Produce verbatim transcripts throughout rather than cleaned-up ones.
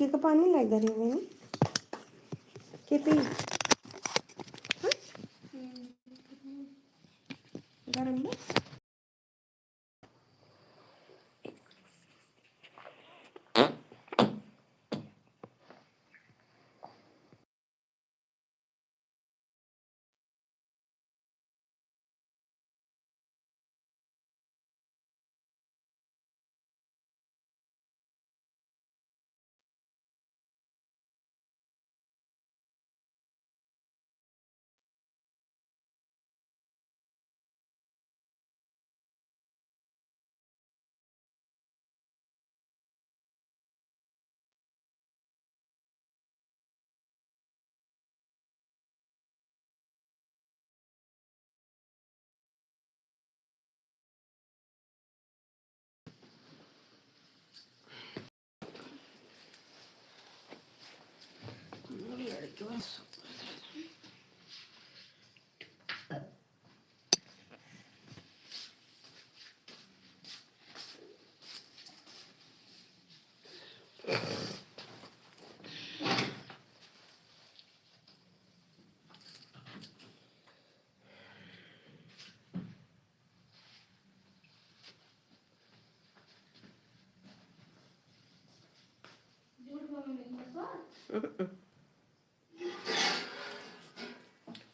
एक पानी लाग रही है। के पी? हाँ? गरम बा?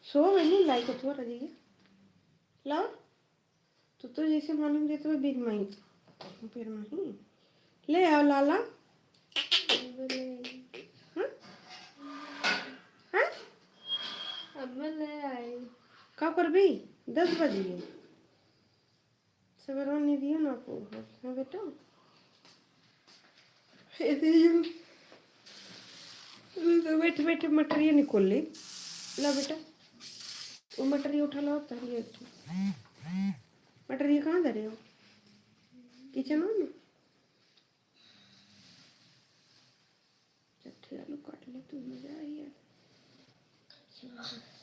सो गई लाई कथुआ रह जाइए। ला, तू तो जैसे मालूम देते हुए बिन माई, फिर माही। ले आओ लाला। हाँ? हाँ? अब मैं ले आई। का करबी? दस बज गए। सवेरे निदियो ना को होत है बेटा। हे दियो। तो बैठ बैठ मटरिया निकोल ले। ला बेटा। वो मटरिया उठा लाओ, तहरी एक ठो। मटरिया कहाँ धरे हो? किचन में ना? चट्टे आलू काट ले तू, मजा आई यार।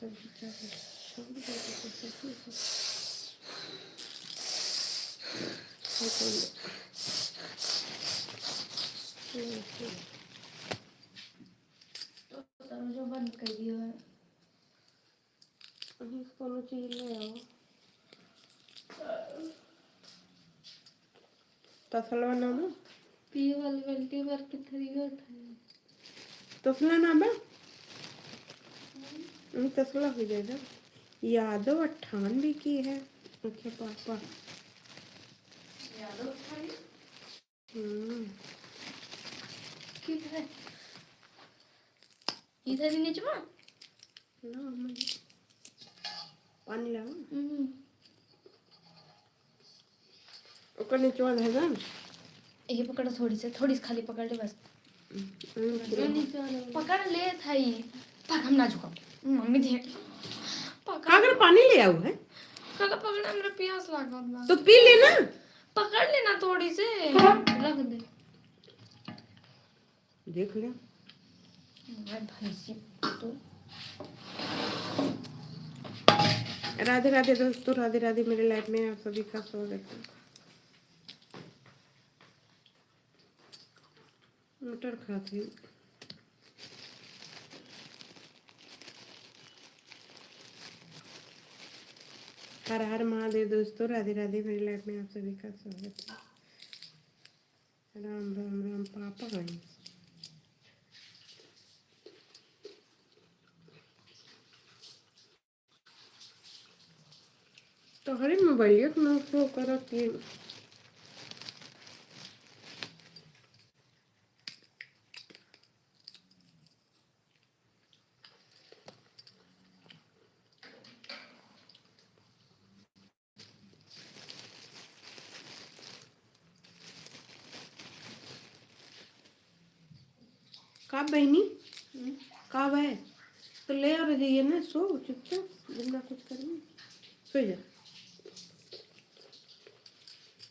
सब्जी चावल, सब्जी चावल, सब्जी चावल। तो तरो जो बंद कर दिया है। अभी कोनो चीज ले आओ। तसलवा ना बा? पिए वाली बाल्टी भर के थरिया उठाए। तसला ना बा? अभी तसला हो जाएगा। यादव अठान भी की है। अच्छा पापा। यादव अठान? हम्म। किधर है? इधर ही नीचे में? ना, हम पानी लाओ। हम्म। ओकर नीचे वाला है ना? यही पकड़ थोड़ी से, थोड़ी सी खाली पकड़ ले बस। हम्म, पकड़ ले थाई। पकड़, हम ना झुकाओ। मम्मी देख। पकड़। काकर पानी ले आऊ है? काका पकड़, हमरा प्यास लागल बा। तो पी लेना। पकड़ लेना थोड़ी से। रख दे। देख ले। मैं भैंसी तो। राधे राधे दोस्तों, राधे राधे। मेरे लाइव में आप सभी का स्वागत है। मटर खात ही। हर हर महादेव दोस्तों, राधे राधे। मेरे लाइव में आप सभी का स्वागत है। राम राम राम पापा गए। तोहरे मोबाइलिया के ना शो करत ये। का बहनी? हम्म। का बा? तो ले और जाइए ना, सो चुपचाप, बिना कुछ करने। सो जा।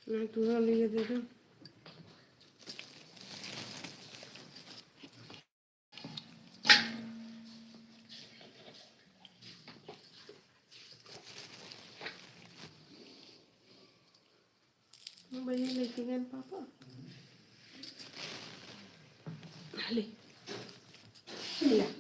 मैं तुझे लिए दे दूँ। भैया लेके गए पापा। ले, ले।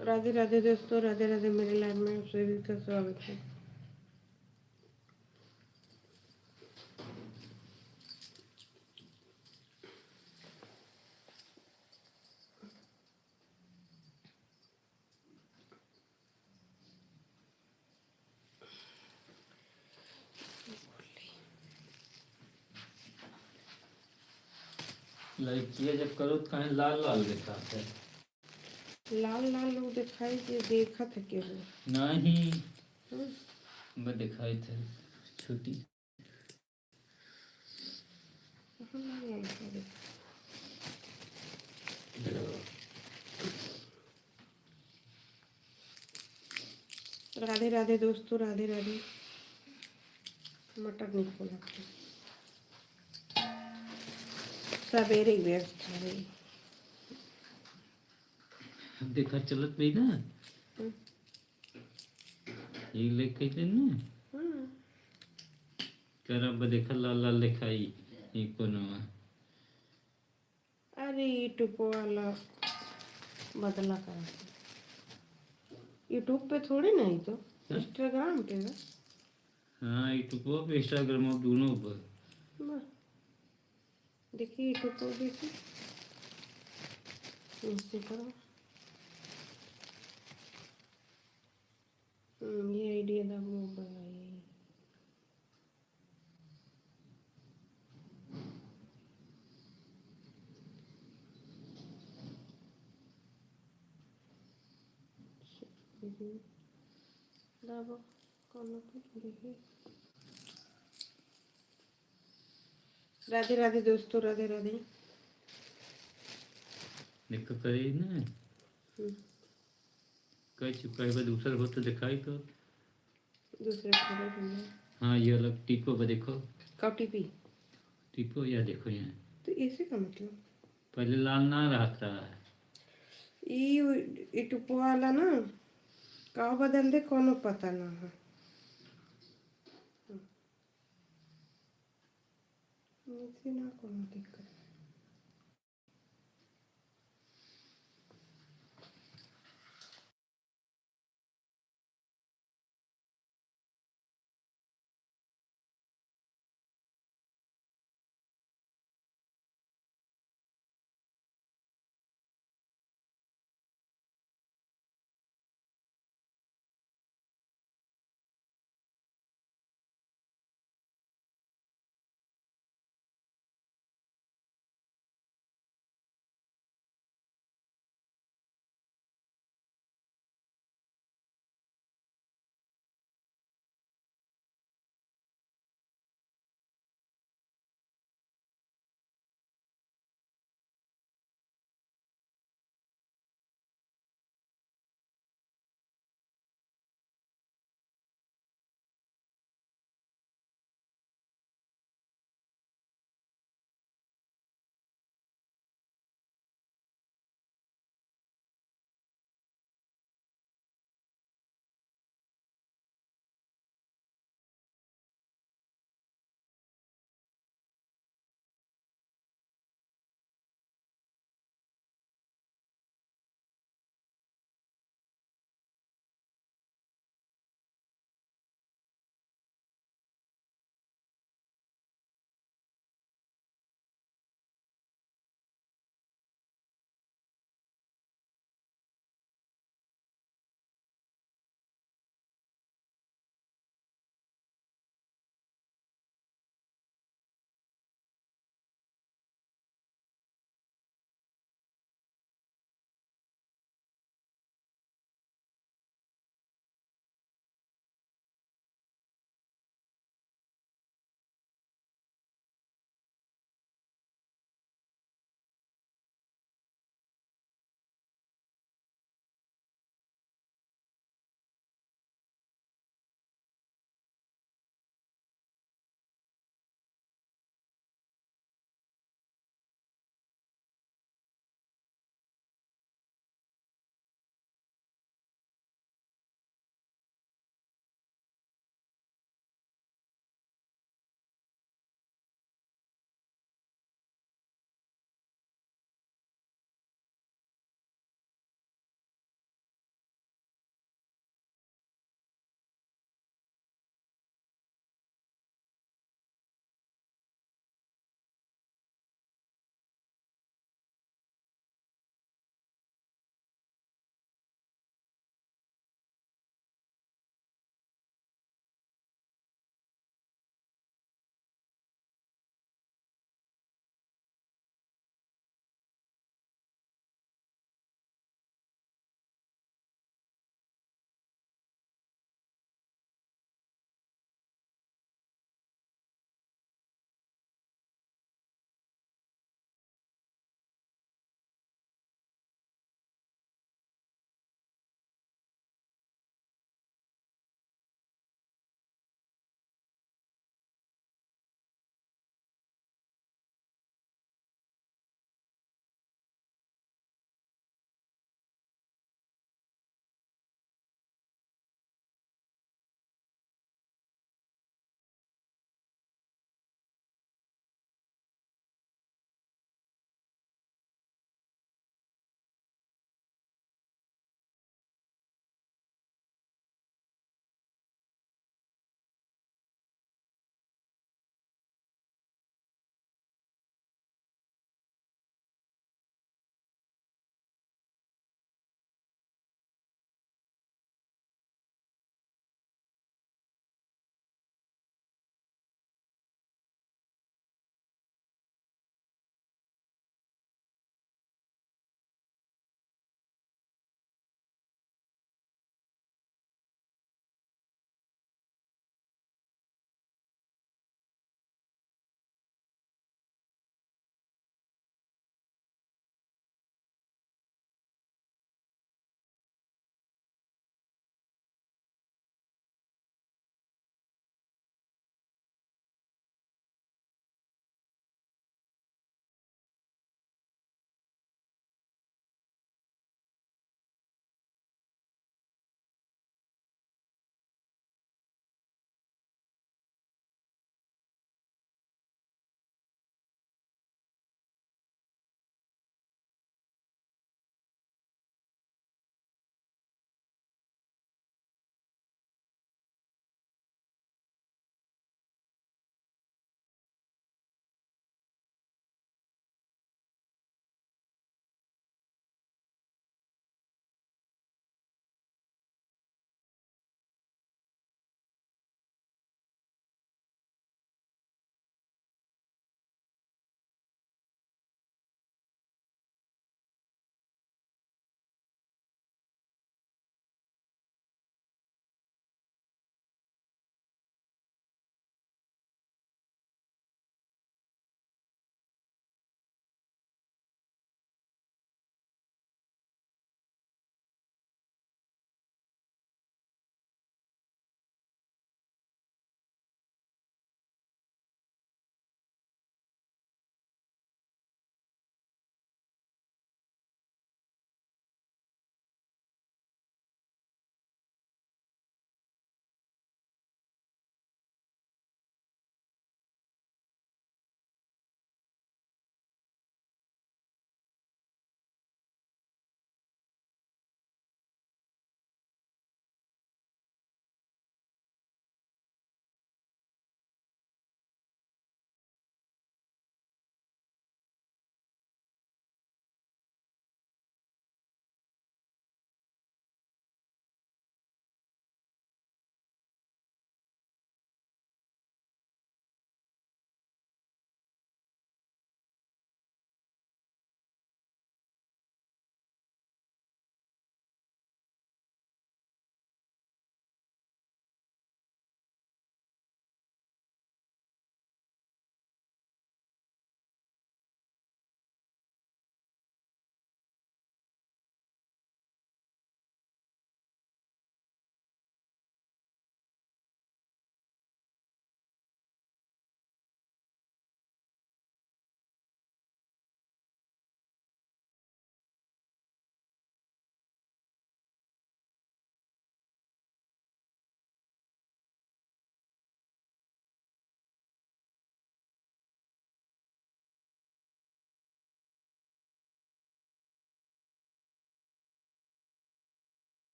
राधे राधे दोस्तों, राधे राधे। मेरे live में आप सभी का स्वागत है। लड़किया जब करो तो काहे लाल लाल देखात है? लाल लाल लोग देखाई के देखत है केहू? नहीं। हम्म। मैं देखाई थे छोटी। राधे राधे दोस्तों, राधे राधे। मटर नहीं खोला था। सवेरे व्यस्त है। अब देखा चलत नहीं ना। हम्म। ये ले कैसे ना? हम्म। करब देखा लाल लाल देखाई। ये कोनो है? अरे YouTube वाला बदला करा। YouTube पे थोड़ी नहीं तो, हाँ? Instagram पे बा। हाँ, YouTube पे, Instagram पे, दोनों पर। बस। देखिए, YouTube पर देखिए। ऐसे करो। हम्म, ये आइडिया था, वो बनाइए। हम्म। दाबो, कौन पे देखिए। राधे राधे दोस्तों, राधे राधे। देखो करे ना। हम्म। कह चुका है, दूसर हो तो दिखाई तो। दूसरे खोलो तुमने। हाँ, ये अलग टीपो पे देखो। का टीपी? टीपो या देखो यहाँ। तो ऐसे का मतलब? पहले लाल ना रहता है। ई, ई टीपो वाला ना, का बदल दे, कोनो पता ना है। ऐसे ना कोनो दिक्कत।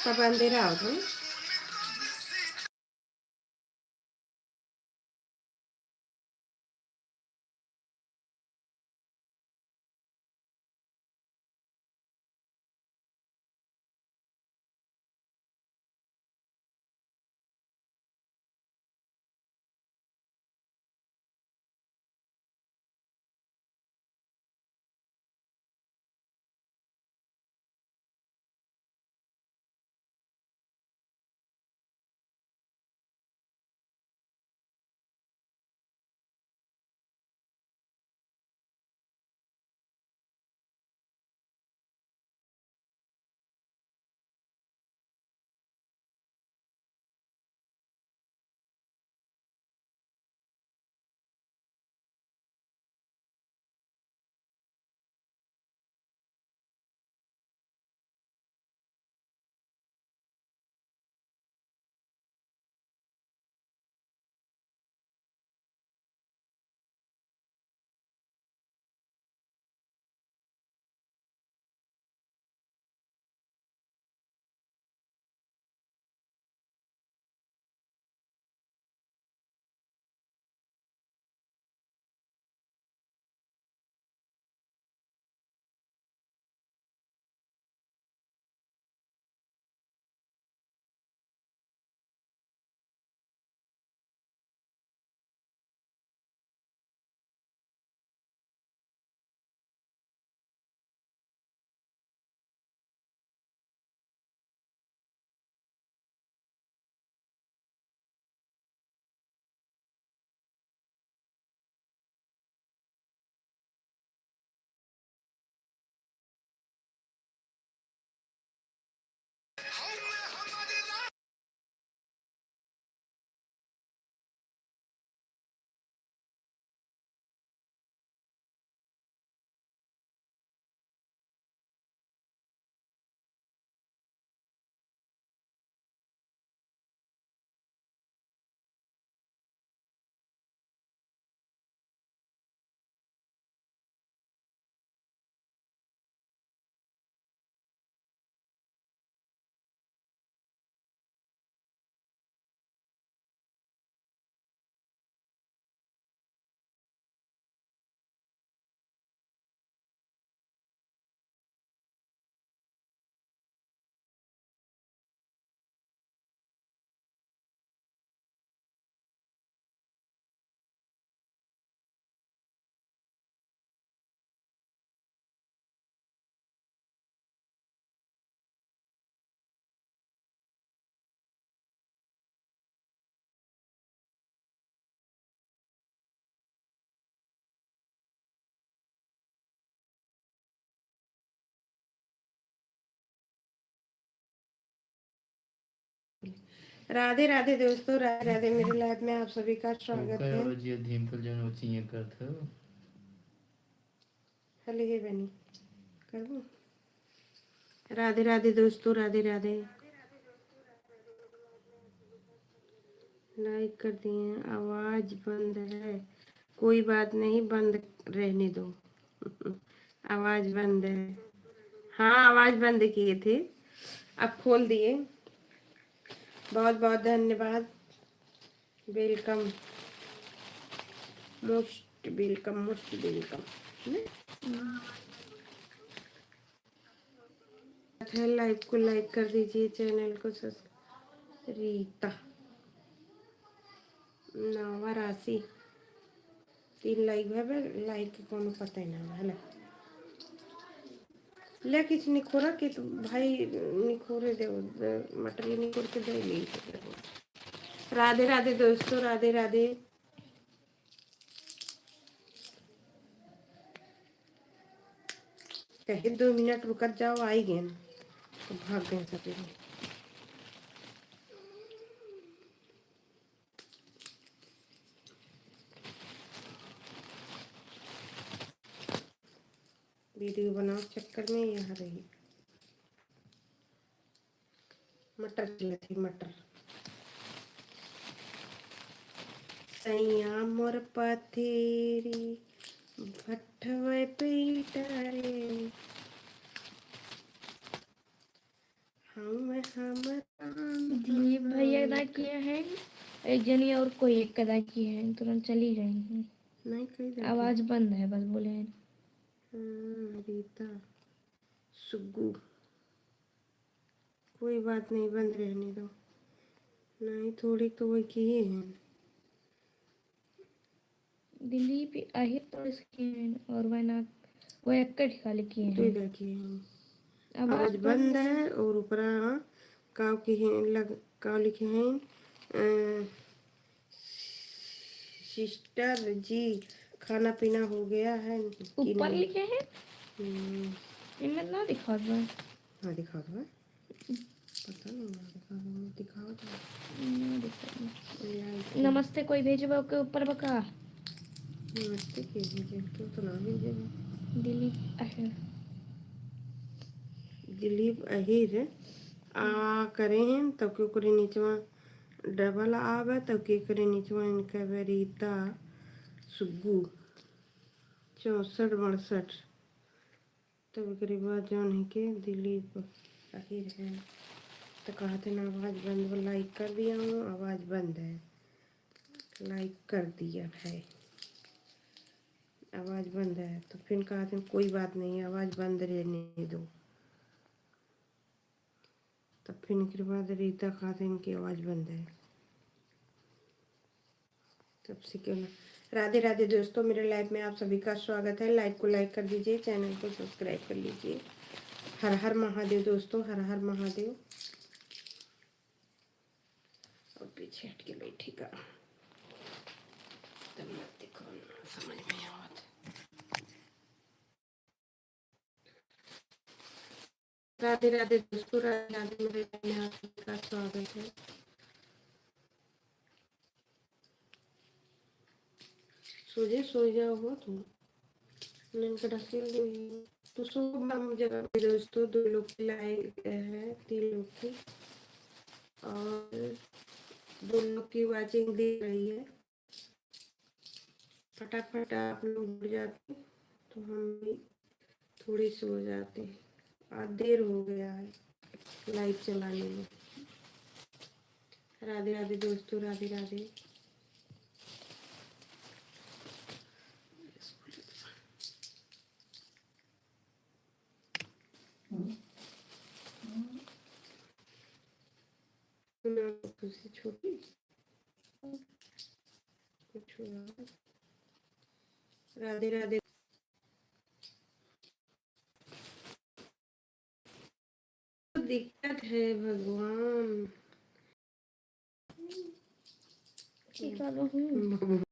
तब अंधेरा हो गया। राधे राधे दोस्तों, राधे राधे। मेरे लाइव में आप सभी का स्वागत है। बजिया धीम पर जौन वो चीजें करत हो। हले हे बनी करबो। राधे राधे दोस्तों, राधे राधे। लाइक कर दिए, आवाज बंद है। कोई बात नहीं, बंद रहने दो। आवाज बंद है। हाँ, आवाज बंद किए थे, अब खोल दिए। बहुत बहुत धन्यवाद। Welcome, most welcome, most welcome। है, लाइव को लाइक कर दीजिए, चैनल को सब्सक्राइब। रीता नवा राशि तीन लाइक भे, लाइक के कोनो पता ही ना है ना। ले किछ निखोरा के तो भाई निखोरे दे, मटर निखोर के दे ले। राधे राधे दोस्तों, राधे राधे। कहे दो मिनट रुकत जाओ, आई गए ना, तो भाग गए सब। वीडियो बनाओ चक्कर में यहाँ रही। मटर चलत ही मटर। सैया मोर पथेरी भट्ठवे पे डारे। हम हम जनी और कोई एक कदा की है, तुरंत चली गई हैं। नहीं, कई दा की। आवाज बंद है, बस बोले हैं। हाँ, रीता सुग्गू। कोई बात नहीं, बंद रहने दो। नहीं, थोड़ी तो वो किए हैं। दिलीप अहिर थोड़े से किए हैं और वह ना, वह एक्कड़ खाली किए तो हैं। इधर किए हैं। आवाज आवाज बंद बंद है। है और ऊपरा काव की हैं, लग, काव लिखे हैं, अ, सिस्टर जी, खाना पीना हो गया है कि ऊपर नहीं? लिखे हैं? हम्म। इनमें ना दिखात बा। हाँ, दिखात बा। पता नहीं, ना दिखात बा, दिखावत बा। ना दिखात बा। ए, आई थी। नमस्ते कोई भेजे बा, ओके ऊपर बा का? नमस्ते के भेजे, तू तो ना भेजे बा। दिलीप अहिर। दिलीप अहिर आ करे हैं, तब के ओकरे निचवा डबल आवे, तब के ओकरे निचवा इनका बा रीता सुग्गू, चौसठ बड़सठ। तब एकरे बाद जौन है कि दिलीप अहिर है, तो कहत हैं, "आवाज बंद बा, लाइक कर दिया हूँ, आवाज बंद है, लाइक कर दिया है, आवाज बंद है।" तो फिर कहत हैं, "कोई बात नहीं, आवाज बंद रहने दो।" तब फिर एकरे बाद रीता कहत हैं, "इनकी आवाज बंद है।" तब से क्यों ना। राधे राधे दोस्तों, मेरे लाइव में आप सभी का स्वागत है। लाइव को लाइक कर दीजिए, चैनल को सब्सक्राइब कर लीजिए। हर हर महादेव दोस्तों, हर हर महादेव। और पीछे हट के बैठी का, तब मत देखो, समझ में आवत। राधे राधे दोस्तों, राधे राधे, मेरे लाइव में आप सभी का स्वागत है। सो जे, सो जाओ हो तुम। ननका ढकेल दो। तो सो हम जगह पे दोस्तों, दो लोग की लाइव है, तीन लोग की, और दो लोग की वॉचिंग दिख रही है। फटाफट आप लोग जुड़ जाते तो हम भी थोड़ी सो जाते। आज देर हो गया है लाइव चलाने में। राधे राधे दोस्तों, राधे राधे। खुशी छोटी। कुछ हुआ। राधे राधे। दिक्कत है भगवान। की कहलो हूँ?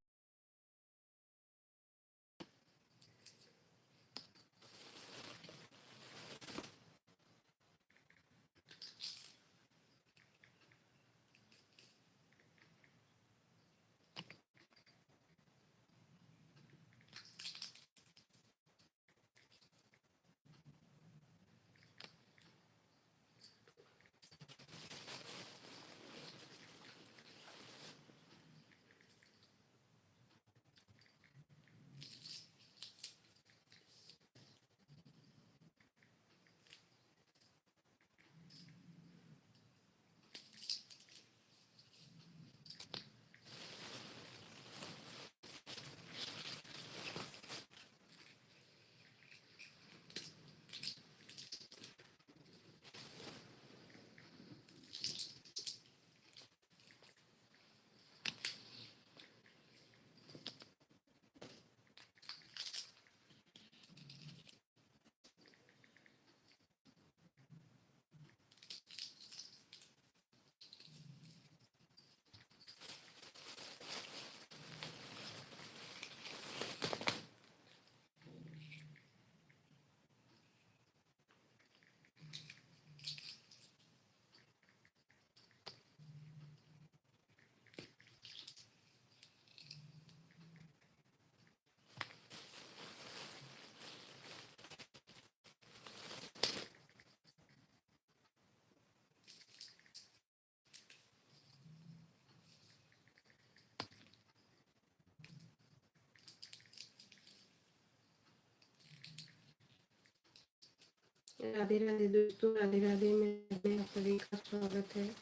राधे राधे दोस्तों, राधे राधे। मैं, मैं आप सभी का स्वागत है।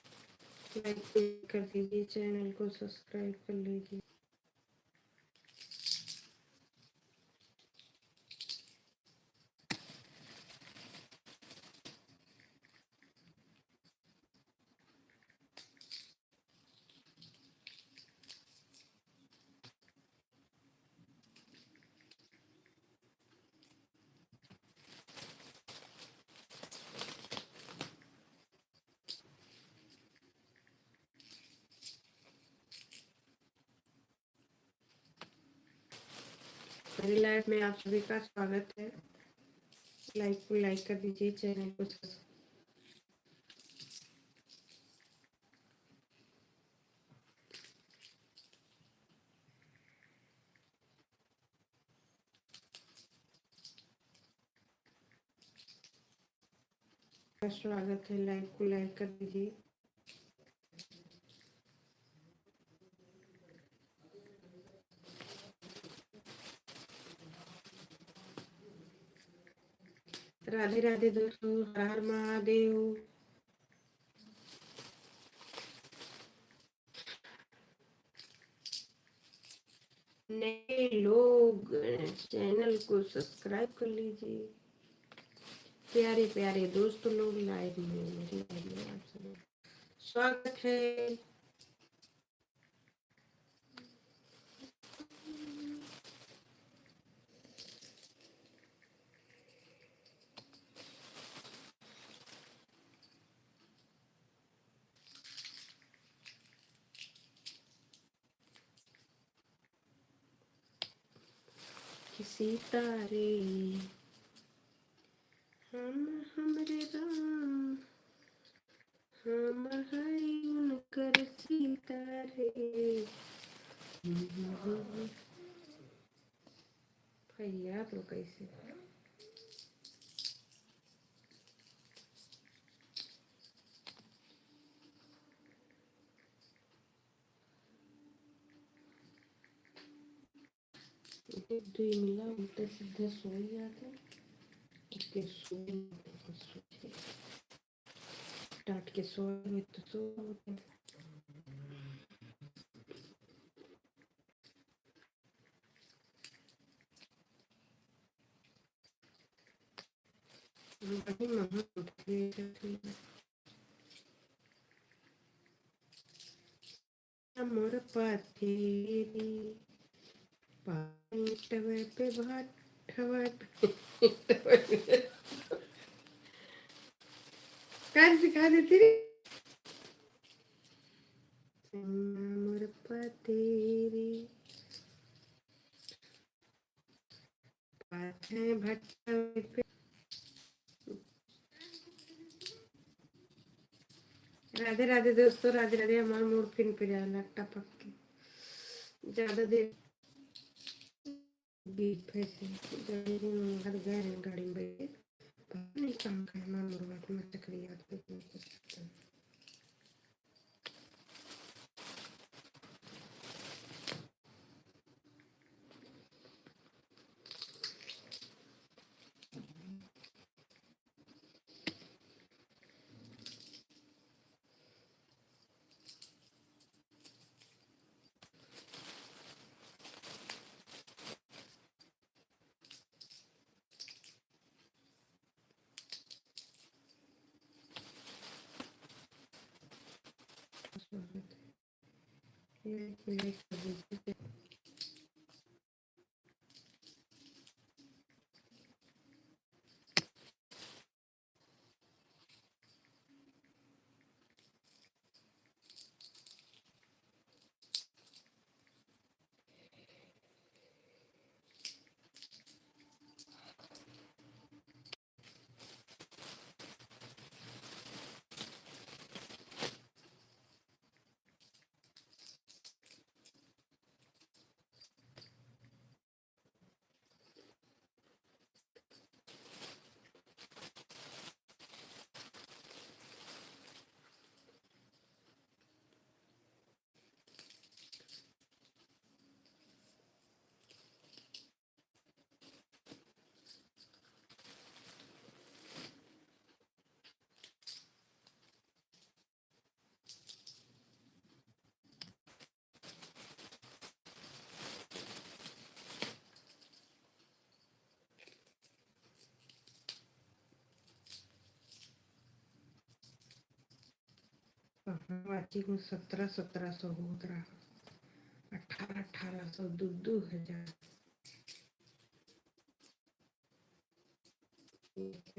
लाइक कर दीजिए, चैनल को सब्सक्राइब कर लीजिए। मेरी लाइव में आप सभी का स्वागत है। लाइक को लाइक कर दीजिए, चैनल को सब्सक्राइब। स्वागत है, लाइव को लाइक कर दीजिए। राधे राधे दोस्तों, हर हर महादेव। नए लोग चैनल को सब्सक्राइब कर लीजिए। प्यारे प्यारे दोस्त लोग, लाइव में, मेरी लाइव में आप सभी स्वागत है। कि सीता रे, हम हमरे राम, हम हई उनकर सीता रे। भैया तो कैसे एक दुई मिला उल्टे सीधे सोई जाते। ओके, सोई, सोई। टाट के सोई हुई तो सो। बड़ी महक उठ गई थी। मोर पथेरी पाटवे पे भाटवा पे। काहे सिखा देती रे? मोर पथेरी पाछे भटवे पे। राधे राधे दोस्तों, राधे राधे। हमार मूड फिन पे जाला टपक के। ज्यादा देर बीच पे से ज्यादा देर हम घर गए रहे गाड़ी में बैठे। पता नहीं काम का है, हमार मूड बात में चक्री याद पे कुछ करता है। बाटी में सत्रह सत्रह सौ होत रहा, अठारह अठारह सौ, दू दू हजार।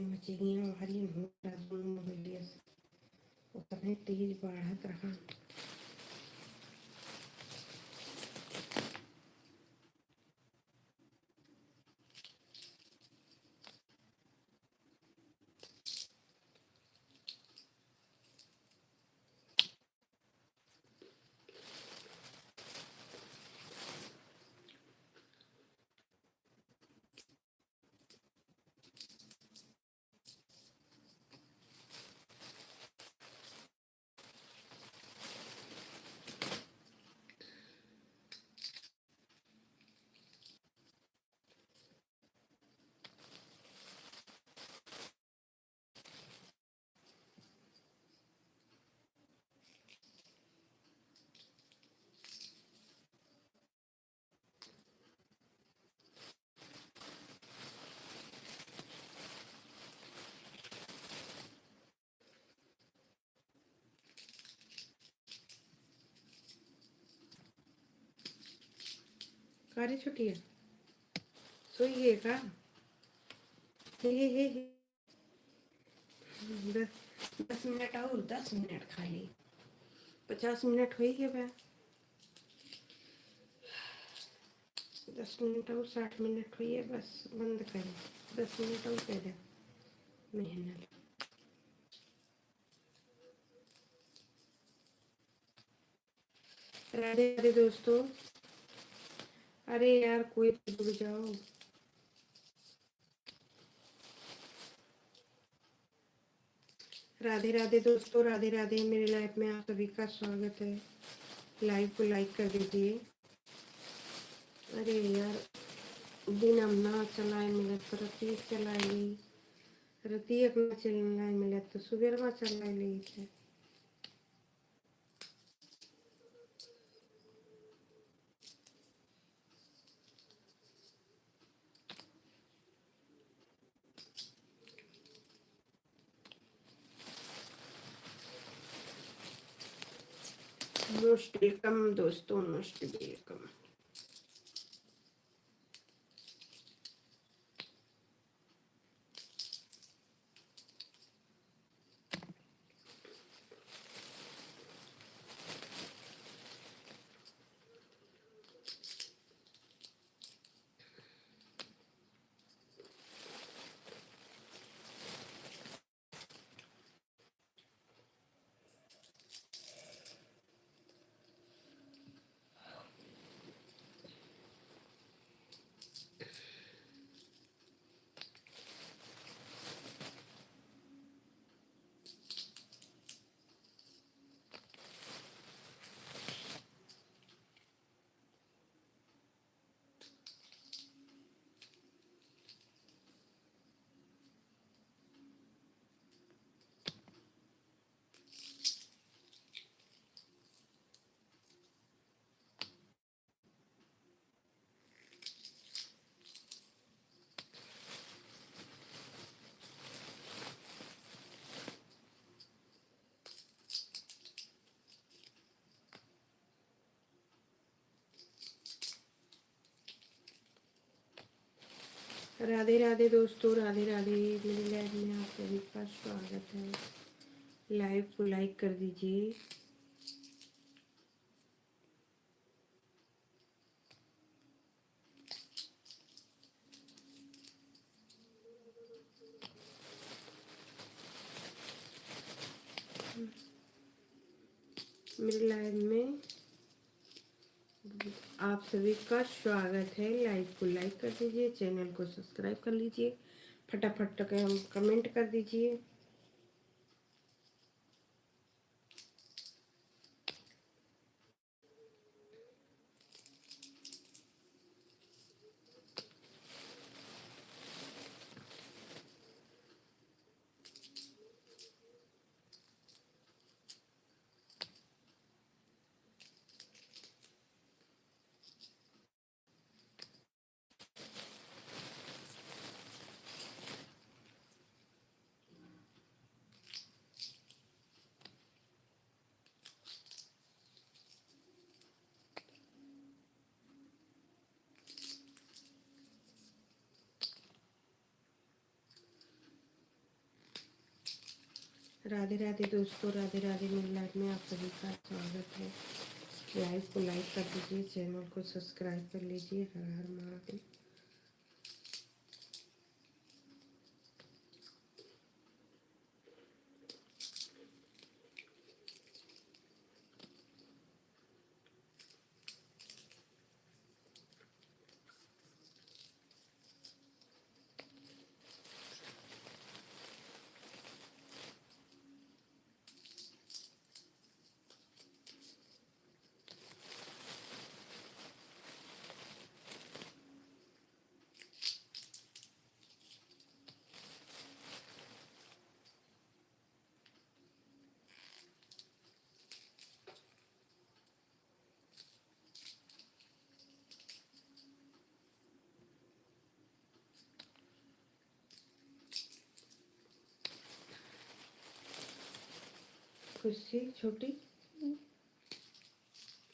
मचिनिया हरी होत रहा, दोनों हो गया, उतने तेज बढ़त रहा। का रे छोटिया, सोई गए का? हे, हे, हे, हे। दस, दस मिनट और, दस मिनट खाली, पचास मिनट होई गए बा। दस मिनट और, साठ मिनट होई है, बस बंद करें। दस मिनट और कह दे मेहनत। राधे राधे दोस्तों। अरे यार, कोई तो जुड़ जाओ। राधे राधे दोस्तों, राधे राधे। मेरे लाइव में आप सभी का स्वागत है। लाइव को लाइक कर दीजिए। अरे यार, दिन हम ना चलाए मिलत, तो रतिया चलाए ली, रतिया के ना चलाए मिलत, तो सुबेरवा चलाए ली थे। Most welcome दोस्तों, most welcome। राधे राधे दोस्तों, राधे राधे। मेरे लाइव में आप सभी का स्वागत है। लाइव को लाइक कर दीजिए। मेरे लाइव में आप सभी का स्वागत है। लाइव को लाइक कर दीजिए, चैनल को सब्सक्राइब कर लीजिए, फटाफट कमेंट कर दीजिए। राधे राधे दोस्तों, राधे राधे। मेरे लाइव में आप सभी का स्वागत है। लाइव को लाइक कर दीजिए, चैनल को सब्सक्राइब कर लीजिए। हर हर महादेव। खुशी छोटी,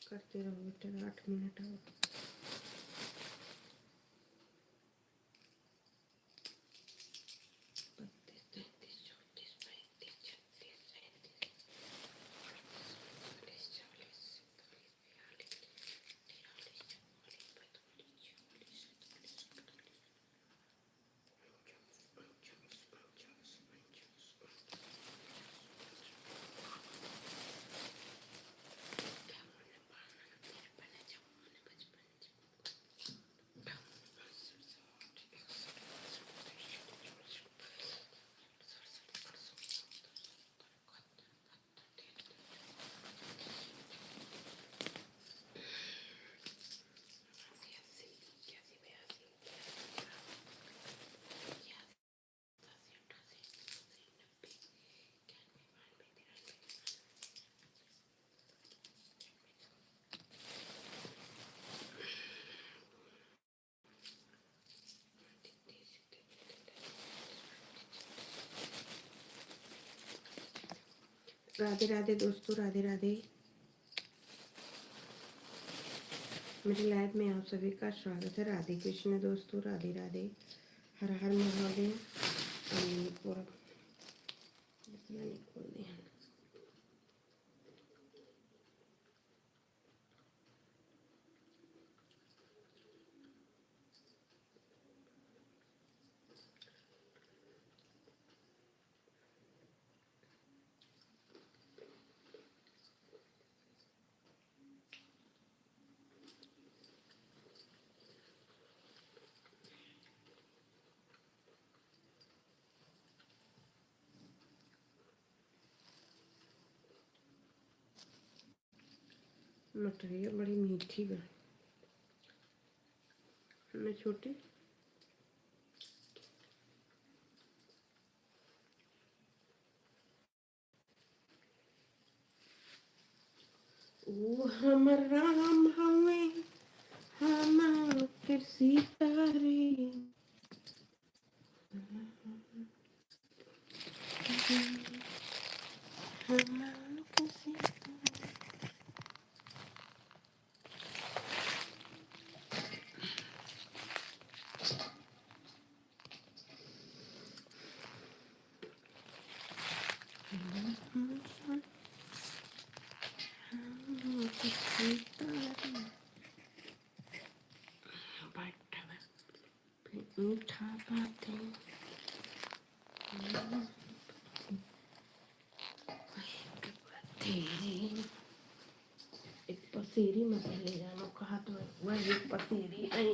करते रहो बेटा, आठ मिनट और। बत्तीस, तैंतीस, चौंतीस, पैंतीस, छत्तीस, सैंतीस, अड़तीस, उनचालीस, चालीस, इकतालीस, बयालीस, तिरालीस, चौवालीस, पैंतालीस, छियालीस, सैंतालीस, अड़तालीस, उनचालीस, उनचालीस, पचास, पचास, इक्यावन, बावन, तिरपन, चौवन, पचपन, राधे राधे दोस्तों, राधे राधे। मेरे लाइव में आप सभी का स्वागत है। राधे कृष्ण दोस्तों, राधे राधे। हर हर महादेव। अम्म, पूरा इतना नहीं खोल दिया। मटरिया बड़ी मीठी बा। मैं छोटी। ओ हमर राम हवे, हम फिर सीता रे। मीठा बात है। एक पसेरी में पहले जानो कहा तो वह एक पसेरी है।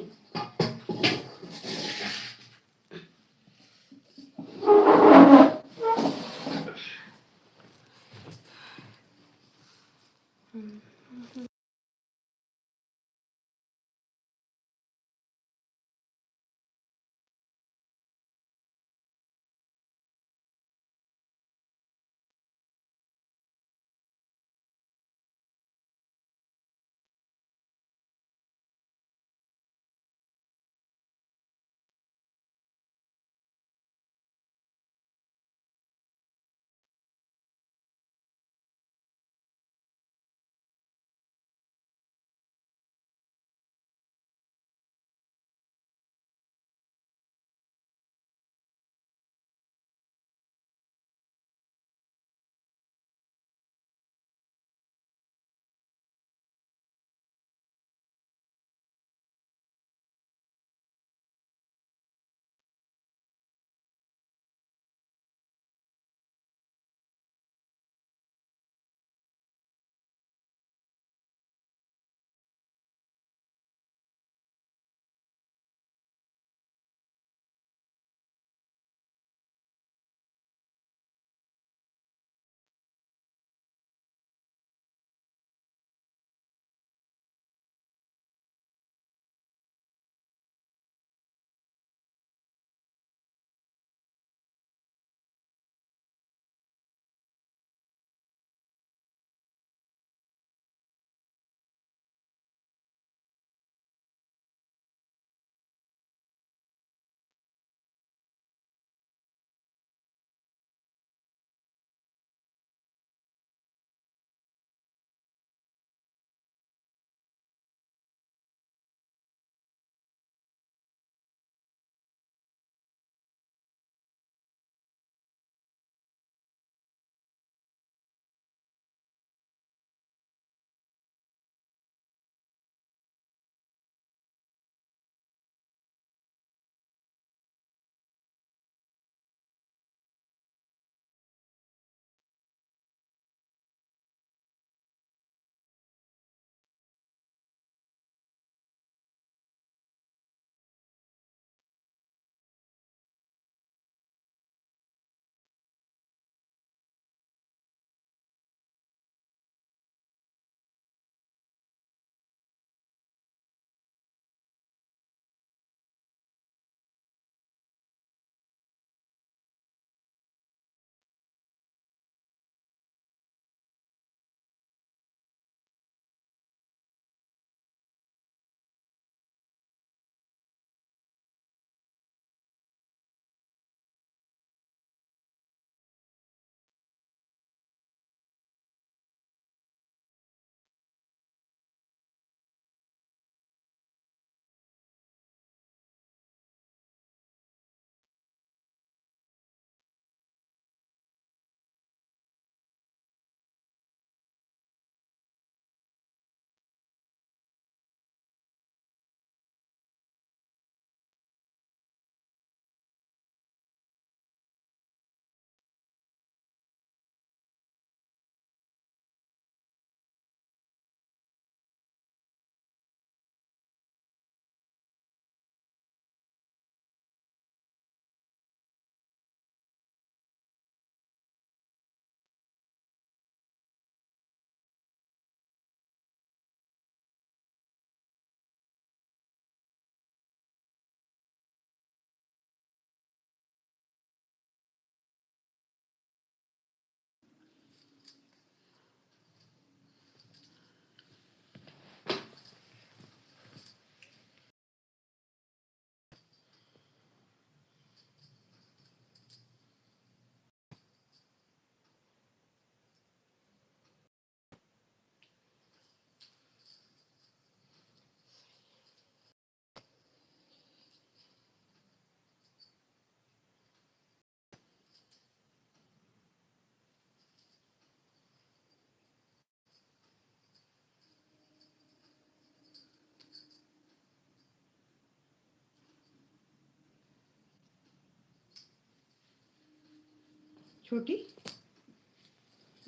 छोटी,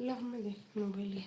ला हमें दे मोबाइल ये।